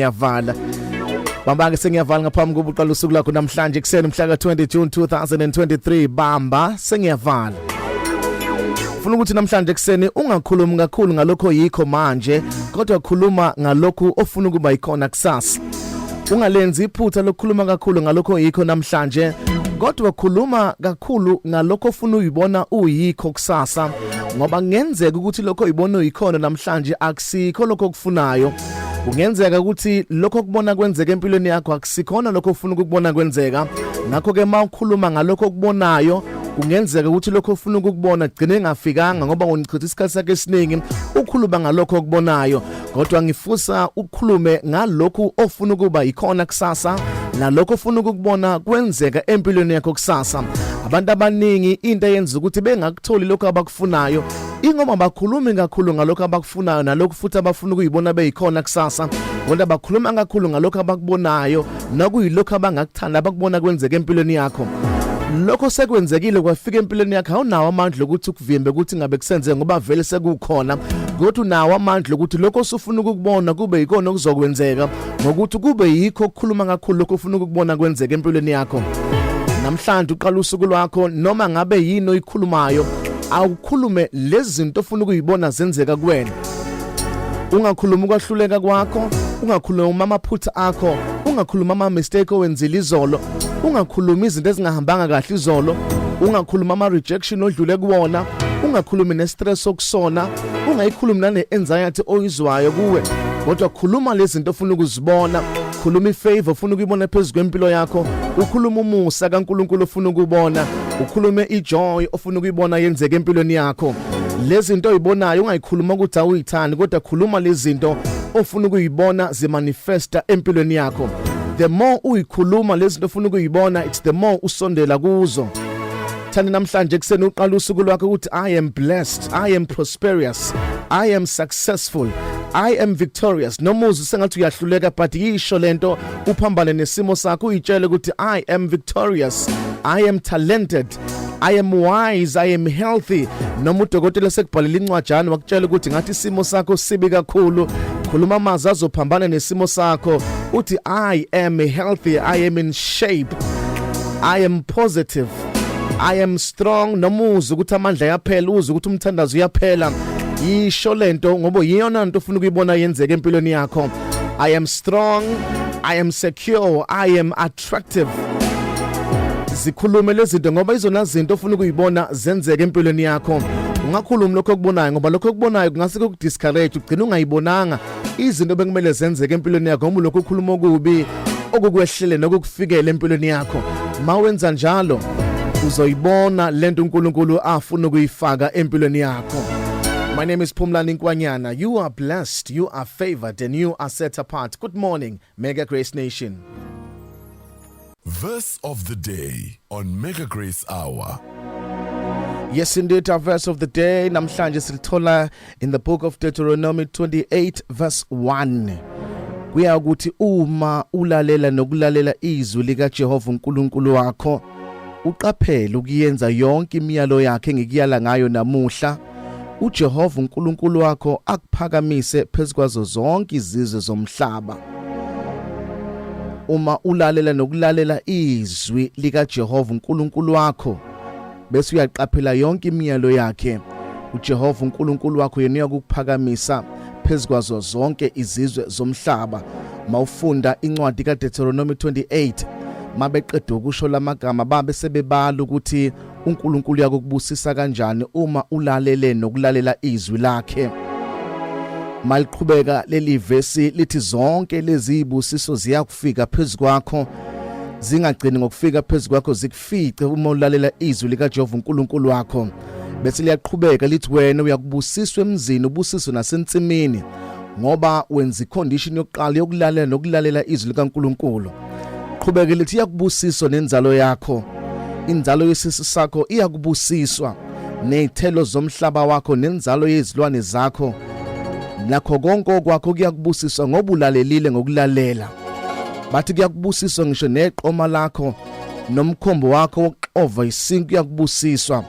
Ngiyavala, bamba ke, sengiyavala ngaphambi kokuba uqala usuku lakho namhlanje ekuseni, mhla ka-20 June 2023. Bamba, sengiyavala. Funa ukuthi namhlanje ekuseni ungakhulumi kakhulu ngalokho yikho manje, kodwa khuluma ngalokhu ofuna ukuba yikhona kusasa. Ungalenzi iphutha lokukhuluma kakhulu ngalokho yikho namhlanje, kodwa khuluma kakhulu ngalokho ofuna uyibona uyikho kusasa, ngoba kungenzeka ukuthi lokho uyibona uyikhona namhlanje akusikho lokho okufunayo. Kungenzeka ukuthi lokho okubona kwenzeka empilweni yakho akusikhona lokho ofuna ukubona kwenzeka. Ngakho ke mawukhuluma ngalokho okubonayo, kungenzeka ukuthi lokho ofuna ukukubona gcine engafikanga, ngoba unichitha isikhathi sakhe esiningi ukhuluma ngalokho okubonayo. Kodwa ngifusa ukukhulume ngalokhu ofuna ukuba yikhona kusasa nalokho ofuna ukukubona kwenzeka empilweni yakho kusasa. Abantu abaningi into eyenza ukuthi bengakutholi lokho abakufunayo ingoba bakhulumi kakhulu ngalokho abakufunayo nalokho futhi abafuna ukuyibona beyikhona kusasa, kodwa bakhuluma kakhulu ngalokho abakubonayo nokuyilokho abangakuthanda abakubona kwenzeka empilweni yakho. Lokho sekwenzekile kwafika empilweni yakho, awunawo amandla ukuthi ukuvimbe ukuthi ngabe kusenze, ngoba vele sekukhona. Kodwa unawo amandla ukuthi lokho osufuna ukukubona kube yikona okuzokwenzeka, ngokuthi kube yikho ukukhuluma kakhulu lokho ofuna ukukubona kwenzeka empilweni yakho. Namhlanje uqala usuku lwakho, noma ngabe yini oyikhulumayo, awukhulume lezi zinto ofuna ukuyibona zenzeka kuwena. Ungakhuluma ukwahluleka kwakho, ungakhuluma amaphutha akho, ungakhuluma ama mistake owenzile izolo, ungakhuluma izinto ezingahambanga kahle izolo, ungakhuluma ama rejection odlule kuwona, ungakhulumi ne stress okusona, ungayikhulumi nane anxiety oyizwayo kuwe, kodwa khuluma lezi zinto ofuna ukuzibona. Khuluma ifavor ofuna ukuyibona phezulu kwempilo yakho, ukhuluma umusa kaNkuluNkulu ofuna ukubona, ukhulume ijoy ofuna ukuyibona yenzeka empilweni yakho. Lezi zinto oyibonayo ungayikhuluma ukuthi awuyithandi, kodwa khuluma lezi zinto ofuna ukuyibona zimanifesta empilweni yakho. The more uyikhuluma lezi zinto ofuna ukuyibona, it's the more usondela kuzo. Thanda namhlanje kuseni uqala usuku lwakho ukuthi, "I am blessed, I am prosperous, I am successful, I am victorious." Noma uzwe sengathi uyahluleka, but yisho lento uphambane nesimo sakho, uyitshele ukuthi, "I am victorious, I am talented, I am wise, I am healthy." Noma udokotela sekubhalela incwajana wakutshela ukuthi ngathi isimo sakho sibi kakhulu, khuluma amazwi azophambana nesimo sakho, uthi, "I am healthy, I am in shape, I am positive, I am strong." Noma uzwe ukuthi amandla ayaphela, uzwe ukuthi umthandazo uyaphela, yisho lento, ngoba yiyona nto ufuna ukuyibona yenzeka empilweni yakho. I am strong, I am secure, I am attractive. Zikhulume lezi zinto, ngoba izona zinto ofuna ukuyibona zenzeka empilweni yakho. Ungakhulumi lokho okubonayo, ngoba lokho okubonayo kungase kukudiscourage, ugcina ungayibonanga izinto bekumele zenzeke empilweni yakho, ngoba lokho ukhuluma okubi okukwehlele nokukufikela empilweni yakho. Mawenza njalo, uzoyibona lento uNkulunkulu afuna ukuyifaka empilweni yakho. My name is Phumlani Nkwanyana. You are blessed, you are favored and you are set apart. Good morning, Mega Grace Nation. Verse of the day on Mega Grace Hour. Yes indeed, our verse of the day namhlanje silithola in the book of Deuteronomy 28 verse 1. Kuya ukuthi uma ulalela nokulalela izwi lika Jehova uNkulunkulu wakho, uqaphele ukuyenza yonke imiyalo yakhe engikuyala ngayo namuhla, uJehova uNkulunkulu wakho akuphakamise phezukwazo zonke izizwe zomhlaba. Uma ulalela nokulalela izwi lika Jehova uNkulunkulu wakho bese uyaqaphela yonke imiyalo yakhe, uJehova uNkulunkulu wakho yena uyakuphakamisa phezukwazo zonke izizwe zomhlaba. Mawufunda incwadi kaDeuteronomy 28, mabeqeda ukusho lamagama, babe sebebala ukuthi uNkulunkulu uyakubusisa kanjani uma ulalele nokulalela izwi lakhe. Maliqhubeka leli vesi lithi zonke lezi izibusiso ziyakufika phezukwakho, zingagcini ngokufika phezukwakho, zikufice uma ulalela izwi likaJehova uNkulunkulu wakho. Bese liyaqhubeka lithi wena uyakubusiswa emzini, ubusiswe nasensimini, ngoba wenza icondition yokuqala yokulalela nokulalela izwi likaNkulunkulu. Qhubeke lithi iyakubusiswa nenzalo yakho, inzalo yesisu sakho iyakubusiswa, nezithelo zomhlaba wakho, nenzalo yezilwane zakho, nakho konke okwakho kuyakubusiswa, ngoba ulalelile ngokulalela. Bathi kuyakubusiswa ngisho neqoma lakho nomkhombo wakho wokuxova isinkwa kuyakubusiswa.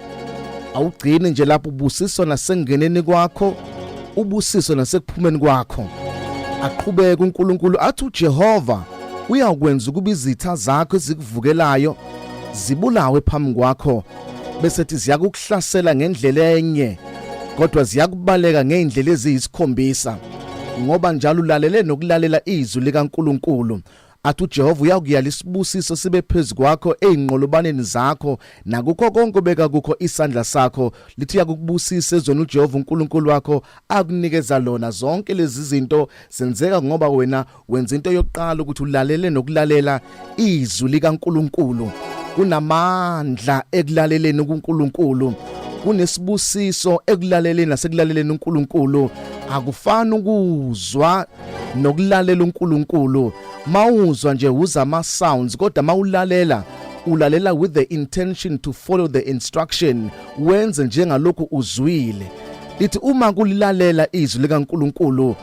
Awugcini nje lapho, ubusiswa nasengeneni kwakho, ubusiswa nasekuphumeni kwakho. Aqhubeka uNkulunkulu athi uJehova uyakwenza ukuba izitha zakho ezikuvukelayo zibulawe phambi kwakho, bese thi ziyakukuhlasela ngendlela enye kodwa ziyakubaleka ngeindlela eziyisikhombisa, ngoba njalo ulalele nokulalela izwi likaNkulunkulu. Athi uJehova uyakuyala isibusiso sibe phezu kwakho ezinqolobaneni zakho nakukho konke obeka kukho isandla sakho. Lithi uyakukubusisa ezweni uJehova uNkulunkulu wakho akunikeza lona. Zonke lezi zinto zenzeka ngoba wena wenza into yokuqala ukuthi ulalele nokulalela izwi likaNkulunkulu. Kunamandla ekulaleleni kuNkulunkulu, kunesibusiso ekulaleleni nasekulaleleni uNkulunkulu. Akufani ukuzwa nokulalela uNkulunkulu. Mawuzwa nje uza ama sounds, kodwa mawulalela ulalela with the intention to follow the instruction, wenze njengalokhu uzwile. Lithi uma kulilalela izwi likaNkulunkulu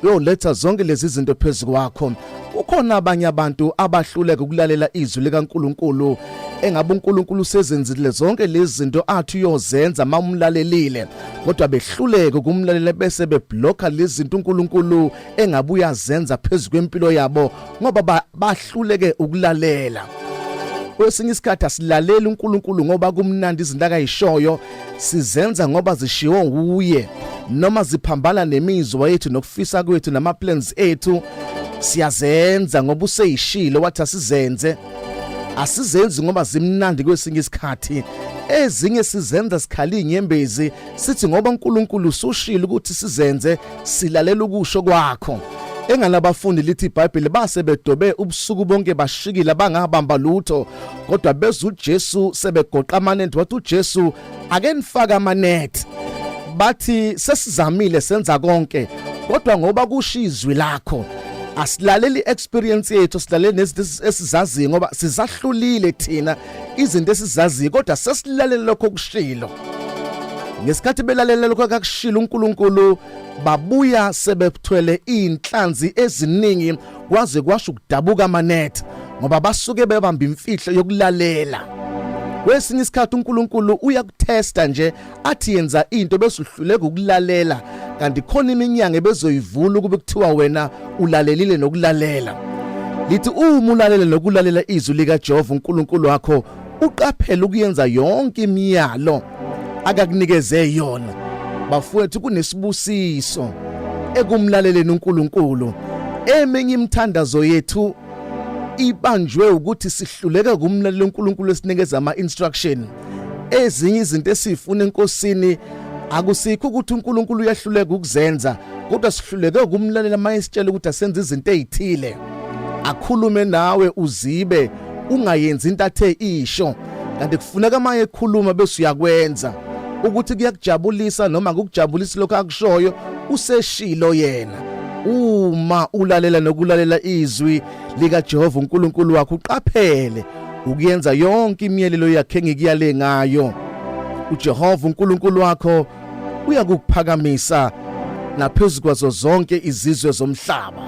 uyoletha zonke lezi zinto phezu kwakho. Kukhona abanye abantu abahluleka ukulalela izwi likaNkulunkulu, engabe uNkulunkulu usezenzile zonke lezi zinto athi uyozenza mawumlalelile, kodwa behluleke ukumlalela bese beblocka lezi zinto uNkulunkulu engabe uyazenza phezu kwempilo yabo ngoba bahluleke ukulalela. Kwesinye isikhathi asilaleli uNkulunkulu ngoba kumnandi izinto akayishoyo, sizenza ngoba zishiwo nguye noma ziphambana nemizwa yethu nokufisa kwethu nama plans ethu. Siyazenza ngoba useyishilo wathi asizenze. Asizenzi ngoba zimnandi. Kwesinye isikhathi ezinye sizenza sikhala inyembezi, sithi ngoba uNkulunkulu usushilo ukuthi sizenze, silalela ukusho kwakho. Enganabafundi lithi iBhayibheli base bedobe ubusuku bonke, bashikila bangabamba lutho, kodwa beza uJesu sebegoqa amanethi. Wathi uJesu, ake nifake amanethi. Bathi sesizamile senza konke, kodwa ngoba kusho izwi lakho. Asilaleli experience yethu, silalele nezinto esizaziyo ngoba sizahlulile thina izinto esizaziyo, kodwa sesilalele lokho okushilo. Ngesikhathi belalela lokho akakushilo uNkulunkulu, babuya sebethwele inhlanzi eziningi kwaze kwasho ukudabuka amanethi, ngoba basuke bebamba imfihlo yokulalela. Kwesinye isikhathi uNkulunkulu uyakutesta nje, athi yenza into bese uhluleka ukulalela, kanti khona iminyango ebezoyivula ukube kuthiwa wena ulalelile nokulalela. Lithi uma ulalela nokulalela izwi likaJehova uNkulunkulu wakho, uqaphele ukuyenza yonke imiyalo akakunikeze yona. Bafowethu, kunesibusiso ekumlaleleni uNkulunkulu. Eminye imithandazo yethu ibanjwe ukuthi sihluleka kumlalela uNkulunkulu esinikeza ama instruction. Ezinye izinto esifuna enkosini akusikho ukuthi uNkulunkulu uyahluleka ukuzenza, kodwa sihluleke ukumlalela mayesitshela ukuthi asenze izinto ezithile. Akhulume nawe uzibe ungayenzi into athe isho, kanti kufuneka maye ekhuluma bese uyakwenza. Ukuthi kuyakujabulisa noma akukujabulisi lokho akushoyo, useshilo yena. Uma ulalela nokulalela izwi likaJehova uNkulunkulu wakho, uqaphele ukuyenza yonke imiyalelo yakhe engikuyale ngayo, uJehova uNkulunkulu wakho uyakukuphakamisa naphezu kwazo zonke izizwe zomhlaba.